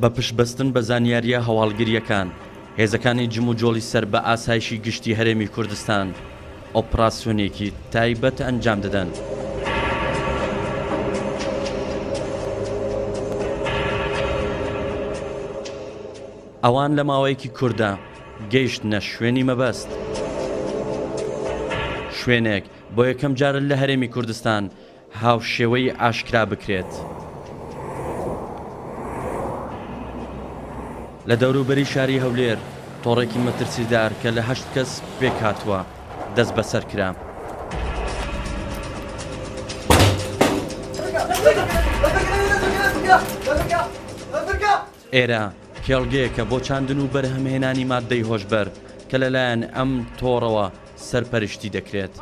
بە پشتبەستن بە زانیارییە هەواڵگرییەکان، هێزەکانی جموجۆڵی سەر بە ئاسایشی گشتی هەرێمی کوردستان ئۆپراسیۆنێکی تایبەت ئەنجام دەدەن. ئەوان لە ماوەیەکی کورتدا گەیشتنە شوێنی مەبەست. شوێنێک بۆ یەکەم جار لە هەرێمی کوردستان هاوشێوەی ئاشکرا بکرێت. لە دەوروبەری شاری هەولێر تۆڕێکی مەترسیدار کە لە هەشت کەس پێکهاتووە دەستبەسەر کرا. ئێرە کێڵگەیەکە بۆ چاندن و بەرهەمهێنانی ماددەی هۆشبەر کە لەلایەن ئەم تۆڕەوە سەرپەرشتی دەکرێت.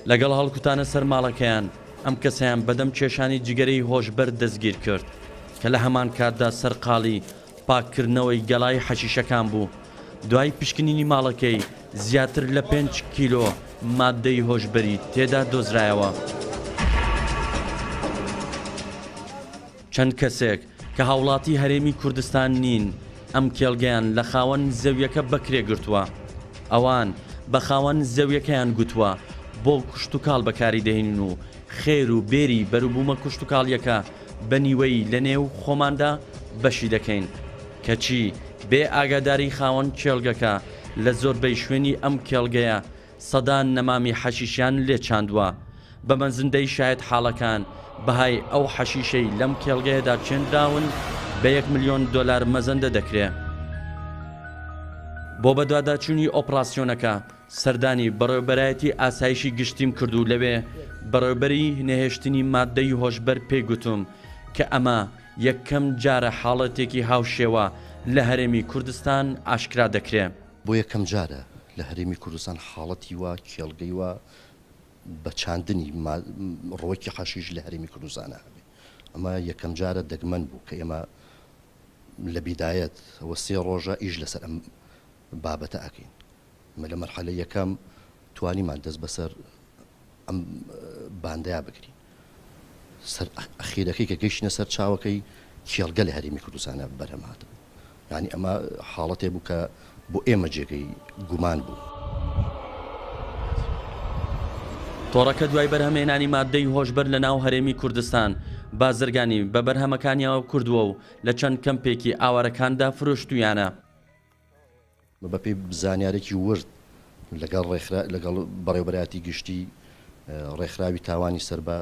لەگەڵ هەڵکوتانە سەر ماڵەکەیان، ئەم کەسەیان بەدەم کێشانی جگەرەی هۆشبەر دەستگیر کرد، کە لە هەمان کاتدا سەرقاڵی پاککردنەوەی گەڵای حەشیشەکان بوو. دوای پشکنینی ماڵەکەی، زیاتر لە پێنج کیلۆ ماددەی هۆشبەری تێدا دۆزرایەوە. چەند کەسێک کە هاوڵاتی هەرێمی کوردستان نین، ئەم کێڵگەیان لە خاوەن زەویەکە بەکرێ گرتووە. ئەوان بە خاوەن زەویەکەیان گوتووە بۆ کشتوکاڵ بەکاری دەهێنین و خێر و بێری بەروبوومە کشتوکاڵیەکە بە نیوەیی لە نێو خۆماندا بەشی دەکەین. کەچی بێ ئاگاداری خاوەن کێڵگەکە لە زۆربەی شوێنی ئەم کێڵگەیە سەدان نەمامی حەشیشیان لێ چاندووە. بە مەزندەی شایەتحاڵەکان، بەهای ئەو حەشیشەی لەم کێڵگەیەدا چێندراون بە یەک ملیۆن دۆلار مەزەندە دەکرێ. بۆ بەدواداچوونی ئۆپڕاسیۆنەکە، سەردانی بەڕێوەبەرایەتی ئاسایشی گشتیم کرد و لەوێ بەڕێوەبەری نەهێشتنی ماددەی هۆشبەر پێی گوتم کە ئەمە یەکەم جارە حاڵەتێکی هاوشێوە لە هەرێمی کوردستان ئاشکرا دەکرێ. بۆ یەکەم جارە لە هەرێمی کوردستان حاڵەتی وا، کێڵگەی وا بە چاندنی ڕوەکی حەشیش لە هەرێمی کوردستانا هەبێ. ئەمە یەکەم جارە دەگمەن بوو کە ئێمە لە بیدایەت وە سێ ڕۆژە ئیش لەسەر ئەم بابەتە ئەکەین. ئێمە لە مەرحەلەی یەکەم توانیمان دەست بەسەر ئەم باندەیا بگرین. سەر ئەخیرەکەی کە گەیشتینە سەر چاوەکەی کێڵگە لە هەرێمی کوردستانا بەرهەم هاتبوو. یانی ئەمە حاڵەتێ بوو کە بۆ ئێمە جێگەی گومان بوو. تۆڕەکە دوای بەرهەمهێنانی ماددەی هۆشبەر لە ناو هەرێمی کوردستان، بازرگانی بە بەرهەمەکانیەوە کردووە و لە چەند کەمپێکی ئاوارەکاندا فرۆشتوویانە. بەپێی زانیارێکی ورد لەگەڵ ڕێکخرا لەگەڵ بەڕێوەبەرایەتی گشتی ڕێکخراوی تاوانی سەر بە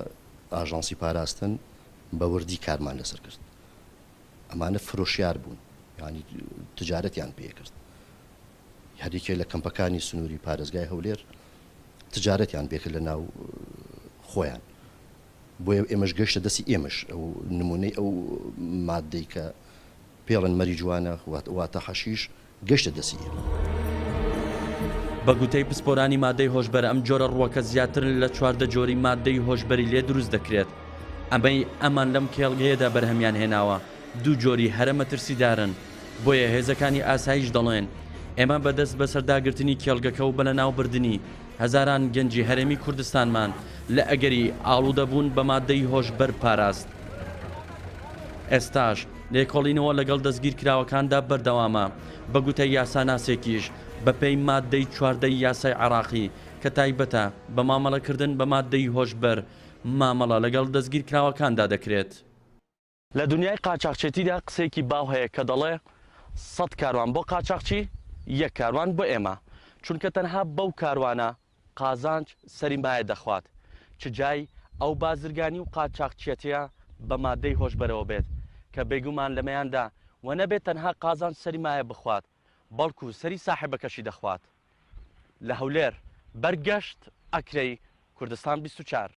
ئاژانسی پاراستن بە وردی کارمان لەسەر کرد. ئەمانە فرۆشیار بوون یانی تجارەتیان پێ کرد. هەر یەکێ لە کەمپەکانی سنووری پارێزگای هەولێر تجارەتیان پێ کرد لە ناو خۆیان. بۆیە ئێمەش گەشتە دەستی ئێمەش ئەو نموونەی ئەو ماددەی کە پێڵن مەریجوانە واتە حەشیش گەشتە دەستی ئێمە. بە گوتەی پسپۆرانی مادەی هۆشبەر ئەم جۆرە ڕووەکە زیاتر لە 14 جۆری مادەی هۆشبەری لێ دروست دەکرێت، ئەمەی ئەمان لەم کێڵگەیەدا بەرهەمیان هێناوە دوو جۆری هەرە مەترسیدارن، بۆیە هێزەکانی ئاسایش دەڵێن ئێمە بە دەست بەسەرداگرتنی کێڵگەکە و بە لەناوبردنی هەزاران گەنجی هەرێمی کوردستانمان لە ئەگەری ئاڵوودەبوون بە مادەی هۆشبەر پاراست. ئێستاش لێکۆڵینەوە لەگەڵ دەستگیرکراوەکاندا بەردەوامە، بە گوتەی یاساناسێکیش بەپێی ماددەی 14 ی یاسای عێراقی کە تایبەتە بە مامەڵەکردن بە ماددەی هۆشبەر مامەڵە لەگەڵ دەستگیرکراوەکاندا دەکرێت. لە دونیای قاچاخچێتیدا قسەیەکی باو هەیە کە دەڵێ سەد کاروان بۆ قاچاخچی، یەک کاروان بۆ ئێمە، چونکە تەنها بەو کاروانە قازانج سەری مایە دەخوات، چ جای ئەو بازرگانی و قاچاخچیەتیە بە مادەی هۆشبەرەوە بێت، کە بێگومان لەمەیاندا وە نەبێت تەنها قازانج سەری مایە بخوات، بەڵکو سەری ساحێبەکەشی دەخوات. لە هەولێر، بەرگەشت ئەکرەی، کوردستان 24.